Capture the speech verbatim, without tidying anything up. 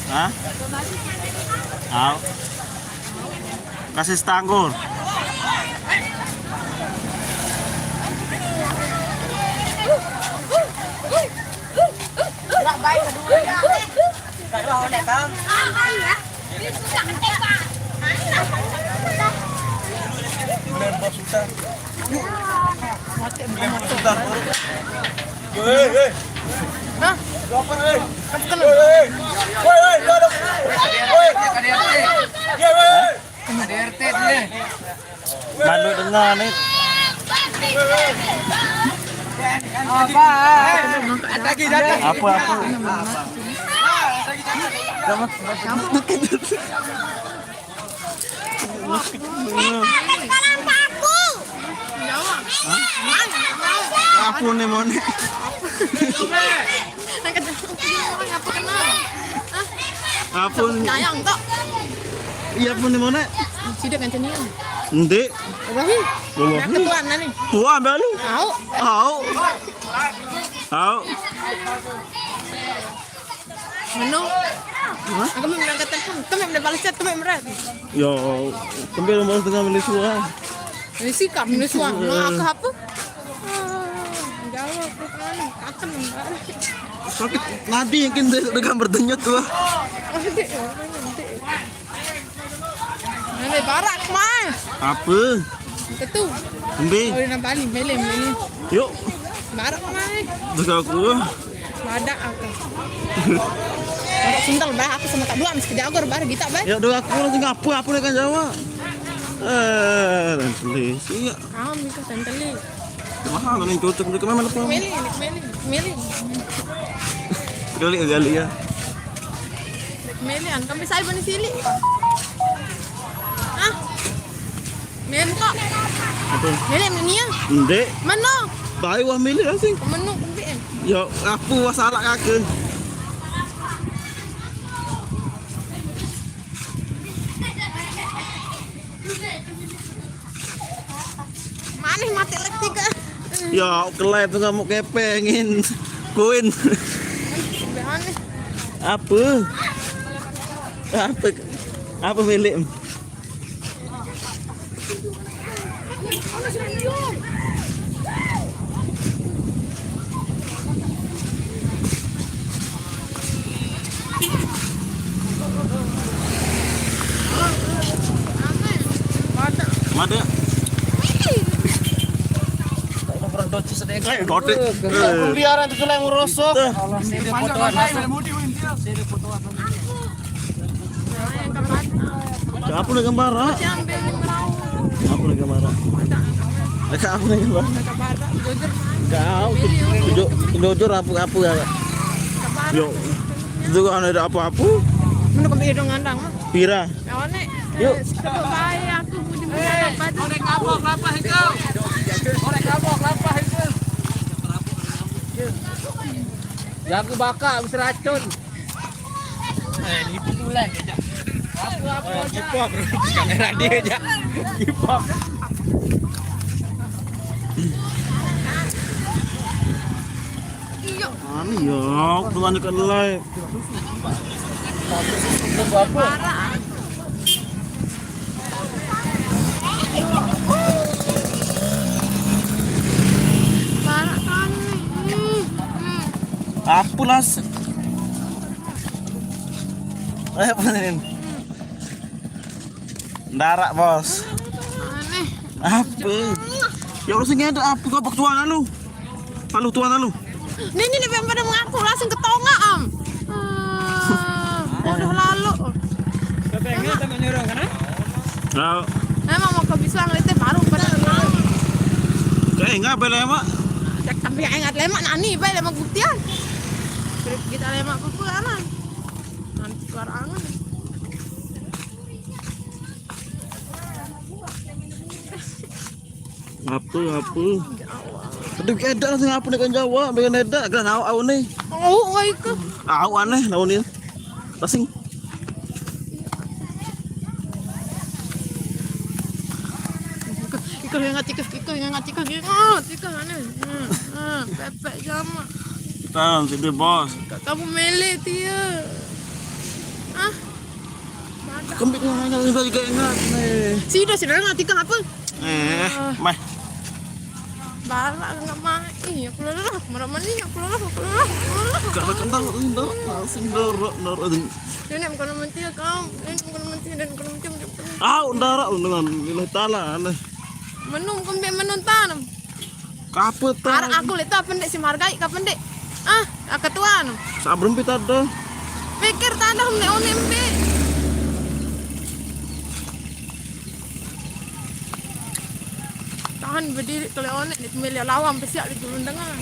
Hah? Au. Kasih setangkur. Hah? Malu dengar ni. Apa, apa? Apa ni, Mon? Apa ni? Iya, apa ni, Mon? Sidak kan cenian. Endi? Wahi. Wahi. Nak ketuan lah ni. Tuan baru. Au. Au. Au. Meno? Hah? Aku mau berangkat telepon. Kami mau balas chat, kami mau. Yo, kami mau tengah Malaysia. Ini sih kami Malaysia. Nah, aku apa? Ah, jawab, aku kan, aku nembak. Sakit nadi yang kita dengan berdenyut tu. Adik, adik. Mana barak, Mai? Apa? Itu. Embe. Oh, dia nampak ni, Melin, Melin. Yuk. Barak, Mai. Dekat aku. Badak aku. Barak sundal, bah, aku sama Kak Duan, sekejap aku, baru kita, bah. Ya, doa aku langsung apa, apa nak jawab? Eh, dan tulis. Iya. Kami ke tenteli. Mahal kan yang cocok mereka memang apa? Meli, Meli, Meli. Kali kali ya. Meli, an kami saya bani sili. Hah? Meli kok. Apa? Meli, Meli ya? Ndek. Mana? Baik wah Meli asing. Mana? Ya, aku wah salah kakek. Mana mati lagi ke? Ya, kelai tu kamu kepengin. Koin. Aneh. Apa? Apa? Apa milik? Ada. Eh, kotik. Biar itu tuh yang ngerosok. Apa nak gambar, ah? Apa nak gambar, ah? Apa nak gambar? Kau tu, tu, tu, tu, apa, apa ya? Yo, itu kan ada apa-apa? Mana kau beli dong ngandang, ah? Pira? Yuk. Orek kabok kelapa hijau. Orek kabok kelapa hijau. Jago bakar, bisa racun. Eh, ini pukulan aja. Apa, apa, apa? Kamera dia aja. Hip hop. Aneh ya, aku tuh aneh kan live. Parah kan. Hmm. Hmm. Apa las? Eh, apa nih? Darak, Bos. Aneh. Apa? Ya Allah, sing ada apa kau tuan lu? Lalu tuan lu. Ini, ini, ini pada mengaku langsung ke tonga, Am. Ah, bodoh lalu. Kepengen sama nyuruh kan? Nah, emang mau ke bisa ngeliatnya baru pada. Kayak enggak boleh, Mak. Cek tapi ingat lemak nani bae lemak buktian. Kita lemak kuku aman. Nanti keluar angan. Apa, apa? Aduh, edak langsung apa nih kan Jawa, pengen edak, kan awak awak nih. Oh, wah itu. Awak aneh lawan ini. Asing. Iko yang ngatik, iko yang ngatik, iko yang ngatik, iko aneh. Hmm, hmm, pepek sama. Tahu sih dia, Bos. Kamu mele dia. Ah, Kembik nanya juga ingat nih. Sida sida ngerti ke apa? Eh, meh. Balak nggak main. Aku lelah, marah mani, aku lelah, aku lelah, aku lelah. Kalau kental, kental, langsung dorok, dorok. Nenek bukan mentia kamu, nenek bukan mentia dan bukan mentia. Ah, darah dengan lillahi taala, aneh. Menum kembik menum tanam. Kapet, Arek aku lek tak pendek si margai ka pendek. Ah, ketuaan. Sabrem pita ada. Pikir tanah mene one mbe. Tahan berdiri kele one ni milih lawang pesiak di turun dengan.